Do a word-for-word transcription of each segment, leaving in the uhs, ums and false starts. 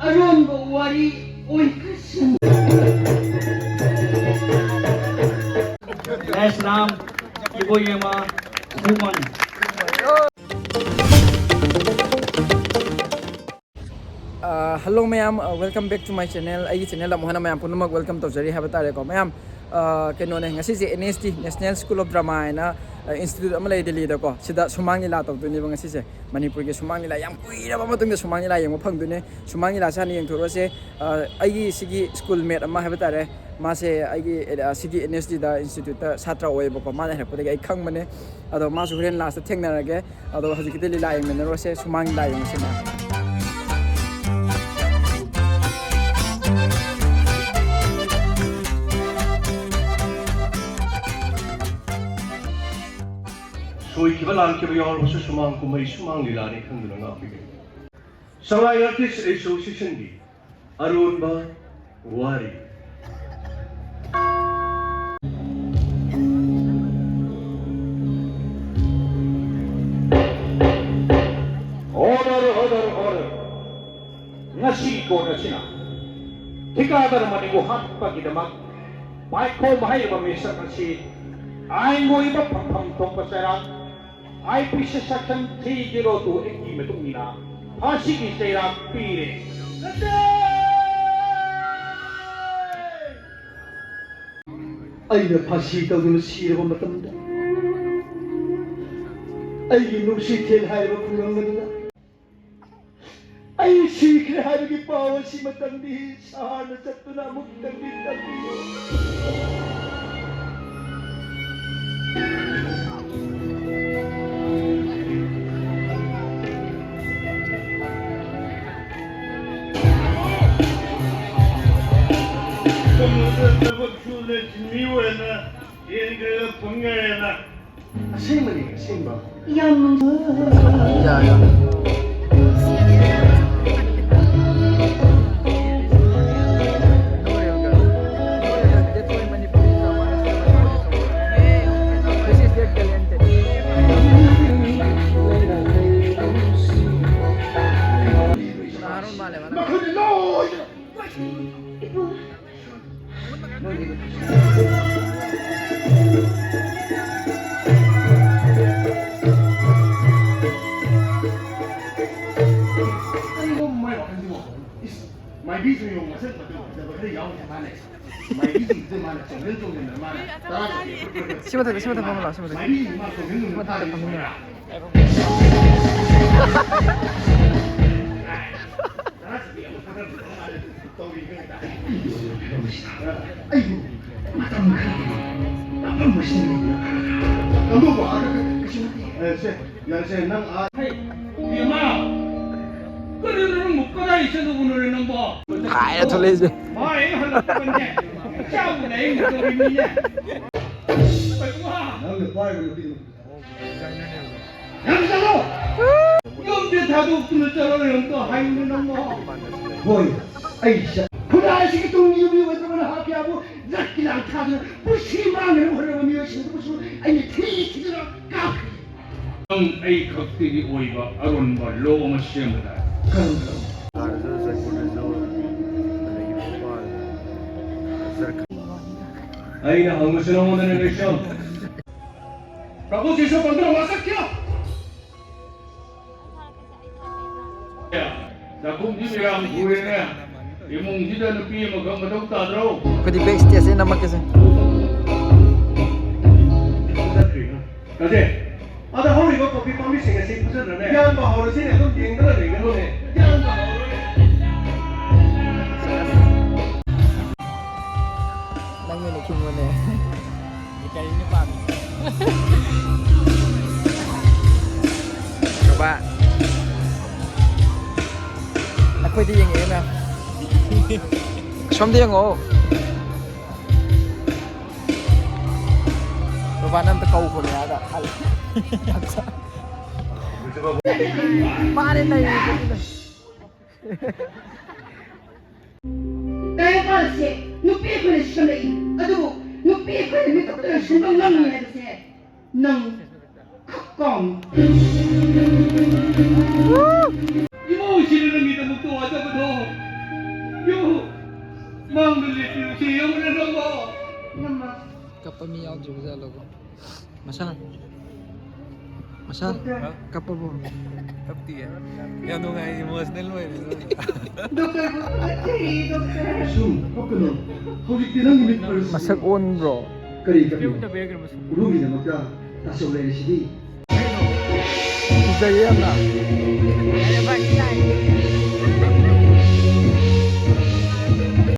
ꯑꯔꯣꯟꯕ ꯋꯥꯔꯤ ꯑꯣꯏꯈ꯭ꯔꯁꯅꯨ꯫ Next ꯅꯥꯝ ꯏꯕꯣꯌꯦꯃ ꯁꯨꯃꯟ꯫ ꯑ, hello ꯃꯌꯥꯝ, ꯑ, welcome back to my channel꯫ ꯑꯩꯒꯤ channel ꯑꯃꯨꯛ ꯍꯟꯅ ꯃꯌꯥꯝ ꯄꯨꯝꯅꯃꯛ welcome ꯇꯧꯖꯔꯤ ꯍꯥꯏꯕ ꯇꯥꯔꯦꯀꯣ꯫ ꯃꯌꯥꯝ, ꯑ, ꯀꯩꯅꯣꯅꯦ, ꯉꯁꯤꯁꯦ N S D, National School of Drama ꯍꯥꯏꯅ, ꯑ, institute ꯑꯃ ꯂꯩ ꯗꯤꯜꯂꯤꯗꯀꯣ꯫ ꯁꯤꯗ ꯁꯨꯃꯥꯡ ꯂꯤꯂꯥ ꯇꯧꯗꯣꯏꯅꯦꯕ ꯉꯁꯤꯁꯦ꯫ ꯃꯅꯤꯄꯨꯔꯒꯤ ꯁꯨꯃꯥꯡ ꯂꯤꯂꯥ, ꯌꯥꯝ ꯀꯨꯏꯔꯕ ꯃꯇꯨꯡꯗ ꯁꯨꯃꯥꯡ ꯂꯤꯂꯥ ꯌꯦꯡꯕ ꯐꯪꯗꯣꯏꯅꯦ꯫ ꯁꯨꯃꯥꯡ ꯂꯤꯂꯥꯁꯦ ꯍꯥꯟꯅ ꯌꯦꯡꯊꯣꯛꯎꯔꯁꯦ꯫ ꯑ, ꯑꯩꯒꯤ ꯁꯤꯒꯤ schoolmate ꯑꯃ ꯍꯥꯏꯕ ꯇꯥꯔꯦ, ꯃꯥꯁꯦ ꯑꯩꯒꯤ, ꯑ, ꯁꯤꯒꯤ N S D ꯗ institute ꯇ ꯁꯥꯇ꯭ꯔ ꯑꯣꯏꯌꯦꯕꯀꯣ꯫ ꯃꯥꯅ ꯍꯥꯏꯔꯛꯄꯗꯒꯤ ꯑꯩ ꯈꯪꯕꯅꯦ꯫ ꯑꯗꯣ ꯃꯥꯁꯨ ꯍꯣꯔꯦꯟ last ꯇ ꯊꯦꯡꯅꯔꯒꯦ꯫ ꯑꯗꯣ ꯍꯧꯖꯤꯛꯀꯤꯗꯤ ꯂꯤꯂꯥ ꯌꯦꯡꯃꯤꯟꯅꯔꯨꯔꯁꯦ, ꯁꯨꯃꯥꯡ ꯂꯤꯂꯥ ꯌꯦꯡꯉꯁꯤꯅꯦ꯫ ꯁꯣꯏꯈꯤꯕ ꯂꯥꯟꯈꯤꯕ ꯌꯥꯎꯔꯕꯁꯨ ꯁꯨꯃꯥꯡ ꯀꯨꯝꯍꯩ ꯁꯨꯃꯥꯡ ꯂꯤꯂꯥꯅꯤ ꯈꯪꯗꯨꯅ ꯉꯥꯛꯄꯤꯒꯅꯤ꯫ ꯁꯉꯥꯏ Artist Association ꯒꯤ ꯑꯔꯣꯟꯕ ꯋꯥꯔꯤ꯫ Order, order, order꯫ ꯉꯁꯤ court ꯑꯁꯤꯅ ꯊꯤꯀꯥꯗꯔ ꯃꯅꯤꯕꯨ ꯍꯥꯠꯄꯒꯤꯗꯃꯛ ꯄꯥꯏꯈꯣꯝ ꯍꯥꯏꯔꯤꯕ ꯃꯤꯁꯛ ꯑꯁꯤ ꯑꯥꯏꯟꯒꯤ ꯑꯣꯏꯕ ꯐꯪꯐꯝ ꯊꯣꯛꯄ ꯆꯩꯔꯥꯛ I P C section three zero two A ꯒꯤ ꯃꯇꯨꯡ ꯏꯟꯅ ꯐꯥꯁꯤꯒꯤ ꯆꯩꯔꯥꯛ ꯄꯤꯔꯦ꯫ ꯑꯩꯅ ꯐꯥꯁꯤ ꯇꯧꯗꯨꯅ ꯁꯤꯔꯕ ꯃꯇꯝꯗ, ꯑꯩꯒꯤ ꯅꯨꯡꯁꯤꯊꯦꯜ ꯍꯥꯏꯔꯤꯕ ꯈꯨꯡꯒꯪ ꯑꯗꯨꯗ ꯑꯩ ꯁꯤꯈ꯭ꯔꯦ ꯍꯥꯏꯕꯒꯤ ꯄꯥꯎ ꯑꯁꯤ ꯃꯇꯝꯗꯤ ꯁꯍꯔꯗ ꯆꯠꯇꯨꯅ ꯑꯃꯨꯛꯇꯪꯗꯤ ꯇꯝꯕꯤꯌꯨ꯫ ꯊꯕꯛ ꯁꯨꯅ ꯁꯤꯟꯃꯤ ꯑꯣꯏꯅ ꯆꯦꯟꯈ꯭ꯔꯦꯅ ꯐꯪꯈ꯭ꯔꯦꯅ꯫ ꯑꯁꯦꯡꯕꯅꯤ, ꯑꯁꯦꯡꯕ꯫ ꯌꯥꯝ ꯅꯨꯡꯁꯤ꯫ ꯃꯥꯜꯂꯦ, ꯃꯥꯜꯂꯦ꯫ ꯃꯈꯣꯏꯅ ꯂꯣꯏꯅ ꯀꯔꯤꯅꯣ ꯃꯥꯏ ꯋꯥꯈꯜꯁꯤꯕꯣ? ꯏꯁ, ꯃꯥꯏꯕꯤꯁꯨ ꯌꯦꯡꯉꯨ, ꯃꯁꯛ ꯃꯇꯧ ꯐꯖꯕ ꯈꯔ ꯌꯥꯎꯔꯤ ꯃꯥꯜꯂꯦ꯫ ꯃꯥꯏꯕꯤꯁꯤꯡꯁꯤꯗ ꯃꯥꯅ ꯆꯣꯡꯁꯤꯟ ꯆꯣꯡꯁꯤꯟꯗꯅ ꯃꯥꯅ ꯇꯔꯥ ꯆꯠꯄꯤ ꯑꯩꯈꯣꯏ ꯁꯤ ꯃꯊꯛꯇ, ꯁꯤ ꯃꯊꯛ ꯐꯝꯃꯨ ꯂꯥꯎ, ꯁꯤ ꯃꯊꯛ꯫ ꯃꯥꯏꯕꯤꯁꯤꯡꯁꯤ ꯃꯥ ꯆꯣꯡꯁꯤꯟ ꯆꯣꯡꯁꯤꯟ ꯃꯊꯛꯇ ꯊꯥꯔꯤꯁꯤ ꯐꯝꯃꯨ ꯂꯥꯎ꯫ ꯁꯨꯃꯥꯏꯅ꯫ ꯇꯔꯥ ꯆꯠꯄꯤ ꯑꯃ ꯊꯥꯗꯔꯛꯄꯗꯧ ꯃꯥꯅ ꯇꯧꯔꯤ ꯈꯪꯉꯦ꯫ ꯑꯩꯕꯨ ꯃꯇꯝ ꯈꯔꯒꯤ ꯑꯄꯪꯕꯁꯤꯡ ꯀꯝꯗꯧꯕ? ꯀꯩꯁꯨ ꯅꯠꯇꯦ꯫ ꯑꯦ, ꯁꯦ, ꯌꯥꯔꯦꯁꯦ, ꯅꯪ ꯑꯥ ꯍꯩ, ꯏꯕꯦꯝꯃ! ꯀꯔꯤꯅꯣ ꯅꯪꯕꯨ ꯀꯗꯥꯏ ꯆꯠꯂꯨꯕꯅꯣꯅꯦ ꯅꯪꯕꯣ? ꯍꯥꯏꯔ ꯊꯣꯛꯂꯛꯏꯁꯦ꯫ ꯃꯥ ꯍꯦꯛ ꯍꯜꯂꯛꯄꯒꯅꯦ, ꯆꯥꯕ ꯂꯥꯏꯌꯦꯡꯒꯗꯧꯔꯤꯕꯅꯤꯅꯦ꯫ ꯅꯪꯅ ꯄꯥꯏꯕ ꯅꯨꯄꯤꯗꯨ ꯌꯥꯝ ꯆꯠꯂꯣ! ꯌꯨꯝꯁꯦ ꯊꯥꯗꯣꯛꯇꯨꯅ ꯆꯠꯂꯣ ꯑꯝꯇ ꯍꯥꯏꯌꯨꯅꯦ ꯅꯪꯕꯣ꯫ ꯍꯣꯏ, ꯑꯩ ꯆꯠ-, ꯈꯨꯟꯅꯥꯏ ꯑꯁꯤꯒꯤ ꯇꯨꯡꯒꯤ ꯌꯨꯝꯕꯤ ꯑꯣꯏꯗꯕ ꯅꯍꯥꯛꯀꯤ ꯑꯕꯨ ꯗ꯭ꯔꯒꯀꯤ ꯂꯥꯡ ꯊꯥꯗꯨꯅ ꯄꯨꯟꯁꯤ ꯃꯥꯡꯅꯅꯕ ꯍꯣꯠꯅꯕ ꯃꯤꯑꯣꯏꯁꯤꯡ ꯑꯗꯨꯕꯨꯁꯨ ꯑꯩꯅ ꯊꯤ ꯊꯤꯗꯨꯅ ꯀꯥꯞꯈ꯭ꯔꯦ꯫ ꯅꯪ ꯑꯩ ꯈꯛꯇꯒꯤ ꯑꯣꯏꯕ ꯑꯔꯣꯟꯕ ꯂꯣ ꯑꯃ ꯁꯦꯝꯕ ꯇꯥꯏ꯫ ꯀꯔꯝꯕ ꯂꯣ? ꯑꯩꯅ ꯍꯪꯕꯁꯨ ꯅꯉꯣꯟꯗꯅꯦ, ꯔꯤꯁꯝ꯫ ꯄ꯭ꯔꯚꯨ ꯖꯤꯁꯨ ꯄꯟꯊꯨꯡ ꯋꯥꯁꯛ ꯀꯌꯥ? ꯆꯥꯛꯈꯨꯝꯁꯤ ꯃꯤꯔꯥꯡ ꯊꯨꯔꯦꯅꯦ꯫ ꯏꯃꯨꯡꯁꯤꯗ ꯅꯨꯄꯤ ꯑꯃꯈꯛ ꯃꯊꯧ ꯇꯥꯗ꯭ꯔꯣ? ꯑꯩꯈꯣꯏꯗꯤ ꯕꯦꯛ ꯁ꯭ꯇꯦꯖꯇ ꯅꯝꯃꯛꯀꯦꯁꯦ꯫ ꯆꯠꯈ꯭ꯔꯤꯅꯣ? ꯀꯥꯖꯦ, ꯑꯗ ꯍꯧꯔꯤꯕ ꯀꯣꯐꯤ ꯄꯥꯝꯕꯤꯁꯤꯡ ꯑꯁꯤ ꯐꯖꯗ꯭ꯔꯅꯦ? ꯌꯥꯟꯕ ꯍꯧꯔꯁꯤꯅꯦ, ꯑꯗꯨꯝ ꯌꯦꯡꯗꯅ ꯂꯩꯒꯅꯨꯅꯦ꯫ ꯌꯥꯟꯕ ꯍꯧꯔꯣꯅꯦ꯫ ꯅꯪ ꯑꯣꯏꯅ ꯈꯤꯡꯉꯣꯅꯦ꯫ ꯀꯔꯤꯅꯣ ꯄꯥꯝꯃꯤ? ꯕꯥꯕꯥ꯫ ꯑꯩꯈꯣꯏꯗꯤ ꯌꯦꯡꯉꯛꯑꯦꯅ꯫ ꯁꯣꯝꯗ ꯌꯦꯡꯉꯛꯑꯣ꯫ ꯕꯥꯕꯥꯅ ꯑꯝꯇ ꯀꯧꯈꯣꯅꯦ ꯑꯥꯗ꯫ ꯃꯥꯅꯦ ꯅꯩꯔꯤꯕꯗꯨꯅ꯫ ꯇꯥꯏꯕꯪꯄꯥꯟꯁꯦ ꯅꯨꯄꯤ ꯑꯩꯈꯣꯏꯅ ꯁꯦꯝꯂꯛꯏ, ꯑꯗꯨꯕꯨ ꯅꯨꯄꯤ ꯑꯩꯈꯣꯏꯅ ꯃꯤꯀꯨꯞꯇ ꯂꯣꯏꯁꯤꯟꯕ ꯉꯝꯃꯤ ꯍꯥꯏꯕꯁꯦ ꯅꯪ ꯈꯛ ꯀꯥꯎꯅꯤ꯫ ꯏꯃꯧꯁꯤꯅ ꯅꯪꯒꯤꯗꯃꯛꯇ ꯋꯥ ꯆꯠꯄꯗꯣ꯫ ꯌꯨ꯫ ꯃꯥꯡꯗ ꯂꯦꯞꯄꯤꯕꯁꯤ ꯌꯦꯡꯕꯗ ꯅꯪꯕꯣ꯫ ꯅꯃ꯫ ꯀꯞꯄ ꯃꯤ ꯌꯥꯎꯗ꯭ꯔꯤꯕ ꯖꯥꯠꯂꯣꯀꯣ? ꯃꯁꯥ꯫ ꯃꯁꯥ꯫ ꯍꯥ? ꯀꯞꯄꯕꯣ? ꯀꯞꯇꯤꯌꯦ꯫ ꯌꯥꯝ ꯅꯨꯡꯉꯥꯏ, emotional ꯑꯣꯏꯔꯦ꯫ ꯗꯣꯛꯇꯔꯕꯨ ꯐꯠꯇꯦ, ꯗꯣꯛꯇꯔ꯫ ꯁꯨꯝ ꯀꯞꯀꯅꯨ꯫ ꯍꯧꯖꯤꯛꯇꯤ ꯅꯪꯒꯤ ꯃꯤꯠ ꯐꯔꯁꯤ꯫ ꯃꯁꯛ ꯑꯣꯟꯕ꯭ꯔꯣ? ꯀꯔꯤ ꯀꯞꯄꯤꯅꯣ? ꯎꯔꯨꯝꯒꯤꯗꯃꯛꯇ ꯇꯥꯆꯧ ꯂꯩꯔꯤꯁꯤꯗꯤ꯫ ꯐꯖꯩꯌꯦ ꯌꯥꯝꯅ꯫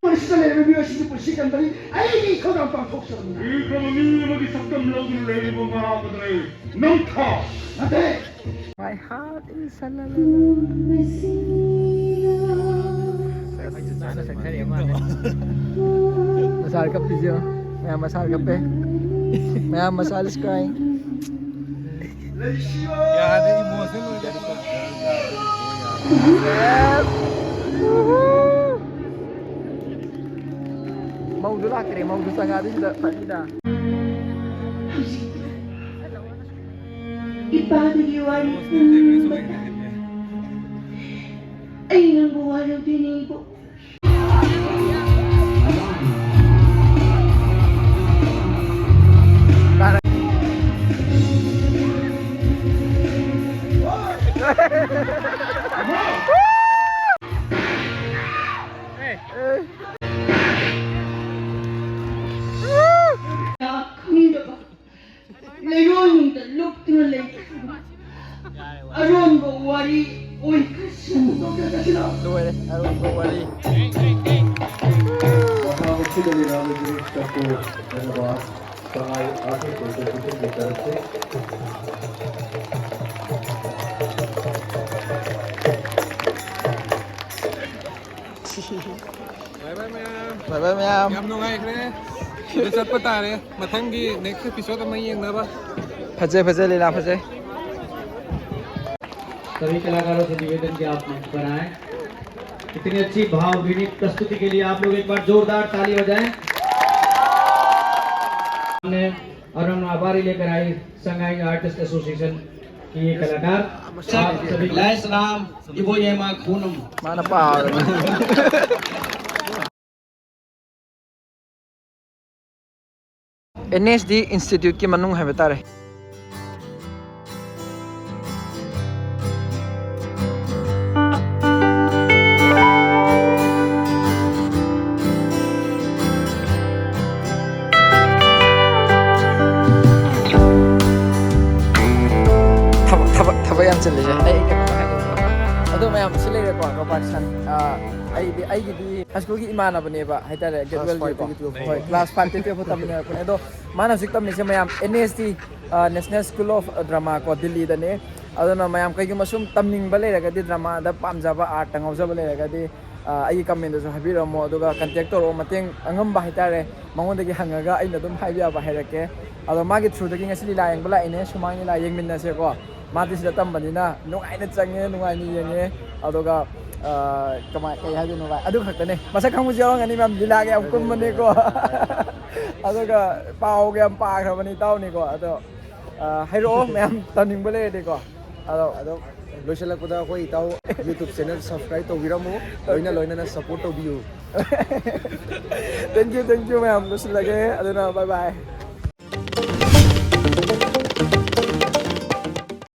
ꯄꯨꯟꯁꯤꯗ ꯂꯩꯔꯕ ꯃꯤꯑꯣꯏꯁꯤꯡꯒꯤ ꯄꯨꯟꯁꯤ ꯀꯟꯕꯅꯤ꯫ ꯑꯩꯒꯤ ꯏꯊꯧꯗꯥꯡ ꯄꯥꯡꯊꯣꯛꯆꯕꯅꯤ꯫ ꯂꯤꯈ꯭ꯔꯕ ꯃꯤ ꯑꯃꯒꯤ ꯁꯛꯇꯝ ꯂꯧꯗꯨꯅ ꯂꯩꯔꯤꯕ ꯃꯍꯥꯛ ꯑꯗꯨꯅꯤ ꯅꯝꯊꯥꯛ꯫ ꯅꯠꯇꯦ꯫ My heart is a la la la. ꯃꯁꯥ ꯀꯞꯄꯤꯁꯦ ꯌꯦꯡꯉꯣ꯫ ꯃꯌꯥꯝ ꯃꯁꯥ ꯀꯞꯄꯦ꯫ ꯃꯌꯥꯝ ꯃꯁꯥ is crying꯫ ꯌꯥꯗꯦ, emotional ꯑꯣꯏꯔꯦ꯫ Yes. ꯃꯧꯗꯨ ꯂꯥꯛꯈ꯭ꯔꯦ, ꯃꯧꯗꯨ ꯆꯪꯉꯛꯑꯗꯤ ꯁꯤꯗ ꯐꯅꯤꯗ꯫ ꯏꯄꯥꯗꯒꯤ ꯋꯥꯔꯤ ꯈꯪꯕꯗ ꯑꯩ ꯅꯪꯕꯨ ꯋꯥꯔꯧꯗꯦꯅꯦ ꯏꯕꯣꯛ꯫ ꯈꯪꯗꯕ ꯂꯩꯔꯣꯟꯅꯨꯡꯗ ꯂꯨꯞꯇꯨꯅ ꯂꯩꯈ꯭ꯔꯕ ꯑꯔꯣꯟꯕ ꯋꯥꯔꯤ ꯑꯣꯏꯈ꯭ꯔꯁꯅꯨ꯫ ꯂꯣꯏꯔꯦ, ꯑꯔꯣꯟꯕ ꯋꯥꯔꯤ꯫ ꯃꯊꯪ ꯑꯁꯤꯗ ꯂꯩꯔꯛꯂꯤꯕ ꯆꯐꯨ ꯅꯠꯇ꯭ꯔꯒ ꯁꯉꯥꯏ ꯑꯥꯔꯠ ꯑꯦꯟ ꯀꯜꯆꯔ ꯄꯨꯟꯁꯤꯟꯕ ꯆꯠꯂꯁꯤ꯫ ꯕꯥꯏ ꯕꯥꯏ ꯃꯌꯥꯝ꯫ ꯕꯥꯏ ꯕꯥꯏ ꯃꯌꯥꯝ꯫ ꯌꯥꯝ ꯅꯨꯡꯉꯥꯏꯈ꯭ꯔꯦ꯫ ꯑꯗꯨ ꯆꯠꯄ ꯇꯥꯔꯦ꯫ ꯃꯊꯪꯒꯤ next episode ꯑꯃ ꯌꯦꯡꯅꯕ꯫ ꯐꯖꯩ, ꯐꯖꯩ, ꯂꯤꯂꯥ ꯐꯖꯩ꯫ सभी कलाकारों से निवेदन कि आप मंच पर आएं। इतनी अच्छी भावभीनी प्रस्तुति के लिए आप लोग एक बार जोरदार ताली बजाएं। हमने और हम आभारी लेकर आई संगाई आर्टिस्ट एसोसिएशन की ये कलाकार। ꯂꯥꯏꯁ꯭ꯔꯥꯝ ꯏꯕꯣꯌꯥꯏꯃ ꯈꯨꯅꯨꯝ꯫ ꯃꯥꯅ ꯄꯥꯕꯅꯤ꯫ ꯑꯦꯟ ꯑꯦꯁ ꯗꯤ ꯏꯟꯁꯇꯤꯇ꯭ꯌꯨꯠꯀꯤ ꯃꯅꯨꯡ ꯍꯥꯏꯕ ꯇꯥꯔꯦ꯫ ꯊꯕꯛ ꯊꯕꯛ ꯊꯕꯛ ꯌꯥꯝ ꯆꯤꯜꯂꯤꯁꯦ꯫ ꯑꯩ ꯀꯩꯅꯣꯝ ꯍꯥꯏꯒꯦ꯫ ꯑꯗꯣ ꯃꯌꯥꯝ ꯁꯤ ꯂꯩꯔꯦꯀꯣ, ꯔꯣꯕꯥꯔꯠꯁꯟ꯫ ꯑꯥ, ꯑꯩꯗꯤ, ꯑꯩꯒꯤꯗꯤ ꯍꯥꯏ ꯁ꯭ꯀꯨꯜꯒꯤ ꯏꯃꯥꯟꯅꯕꯅꯦꯕ ꯍꯥꯏꯇꯥꯔꯦ, ꯒ꯭ꯔꯦꯠ ꯀ꯭ꯂꯥꯁ ꯇꯨꯋꯦꯜꯐꯀꯤꯀꯣ꯫ ꯐꯥꯏꯚꯇꯒꯤ ꯇꯨꯋꯦꯜꯐ ꯍꯣꯏ, ꯐꯥꯎ꯫ ꯀ꯭ꯂꯥꯁ ꯐꯥꯏꯚꯇꯒꯤ ꯇꯨꯋꯦꯜꯐ ꯐꯥꯎ ꯇꯝꯃꯤꯟꯅꯔꯛꯄꯅꯦ꯫ ꯑꯗꯣ ꯃꯥꯅ ꯍꯧꯖꯤꯛ ꯇꯝꯃꯤꯁꯦ ꯃꯌꯥꯝ ꯑꯦꯟ ꯑꯦꯁ ꯇꯤ, ꯑꯥ, National School of Drama ꯀꯣ, ꯗꯤꯜꯂꯤꯗꯅꯦ꯫ ꯑꯗꯨꯅ ꯃꯌꯥꯝ ꯀꯩꯒꯨꯝꯕ ꯁꯨꯝ ꯇꯝꯅꯤꯡꯕ ꯂꯩꯔꯒꯗꯤ, ꯗ꯭ꯔꯃꯥꯗ ꯄꯥꯝꯖꯕ, ꯑꯥꯔꯠꯇ ꯉꯥꯎꯖꯕ ꯂꯩꯔꯒꯗꯤ, ꯑꯥ, ꯑꯩꯒꯤ ꯀꯃꯦꯟꯗꯁꯨ ꯍꯥꯏꯕꯤꯔꯝꯃꯣ, ꯑꯗꯨꯒ ꯀꯟꯇꯦꯛ ꯇꯧꯔꯛꯑꯣ꯫ ꯃꯇꯦꯡ ꯑꯉꯝꯕ ꯍꯥꯏꯇꯥꯔꯦ, ꯃꯉꯣꯟꯗꯒꯤ ꯍꯪꯉꯒ ꯑꯩꯅ ꯑꯗꯨꯝ ꯍꯥꯏꯕ ꯌꯥꯕ ꯍꯥꯏꯔꯛꯀꯦ꯫ ꯑꯗꯣ ꯃꯥꯒꯤ ꯊ꯭ꯔꯨꯗꯒꯤ ꯉꯁꯤ ꯂꯤꯂꯥ ꯌꯦꯡꯕ ꯂꯥꯛꯏꯅꯦ, ꯁꯨꯃꯥꯡ ꯂꯤꯂꯥ ꯌꯦꯡꯃꯤꯟꯅꯁꯦꯀꯣ꯫ ꯃꯥꯗꯤ ꯁꯤꯗ ꯇꯝꯕꯅꯤꯅ ꯅꯨꯡꯉꯥꯏꯅ ꯆꯪꯉꯦ, ꯅꯨꯡꯉꯥꯏꯅ ꯌꯦꯡꯉꯦ꯫ ꯑꯗꯨꯒ, ꯑ, ꯀꯃꯥꯏ, ꯀꯩ ꯍꯥꯏꯗꯣꯏꯅꯣ ꯚꯥꯏ? ꯑꯗꯨ ꯈꯛꯇꯅꯦ꯫ ꯃꯁꯛ ꯈꯪꯕꯁꯨ ꯌꯥꯎꯔꯝꯒꯅꯤ ꯃꯌꯥꯝ, ꯂꯤꯂꯥꯒ ꯌꯥꯝ ꯀꯨꯝꯕꯅꯦꯀꯣ꯫ ꯑꯗꯨꯒ ꯄꯥꯎꯒ ꯌꯥꯝ ꯄꯥꯈ꯭ꯔꯕꯅꯤ ꯏꯇꯥꯎꯅꯤꯀꯣ꯫ ꯑꯗꯣ, ꯑ, ꯍꯥꯏꯔꯛꯑꯣ ꯃꯌꯥꯝ ꯇꯝꯅꯤꯡꯕ ꯂꯩꯔꯗꯤꯀꯣ꯫ ꯑꯗꯣ ꯑꯗꯣ ꯂꯣꯏꯁꯤꯜꯂꯛꯄꯗ ꯑꯩꯈꯣꯏ ꯏꯇꯥꯎ YouTube channel subscribe ꯇꯧꯕꯤꯔꯝꯃꯨ, ꯂꯣꯏꯅ ꯂꯣꯏꯅꯅ support ꯇꯧꯕꯤꯌꯨ꯫ Thank you, thank you ꯃꯌꯥꯝ, ꯂꯣꯏꯁꯤꯜꯂꯒꯦ꯫ ꯑꯗꯨꯅ bye bye꯫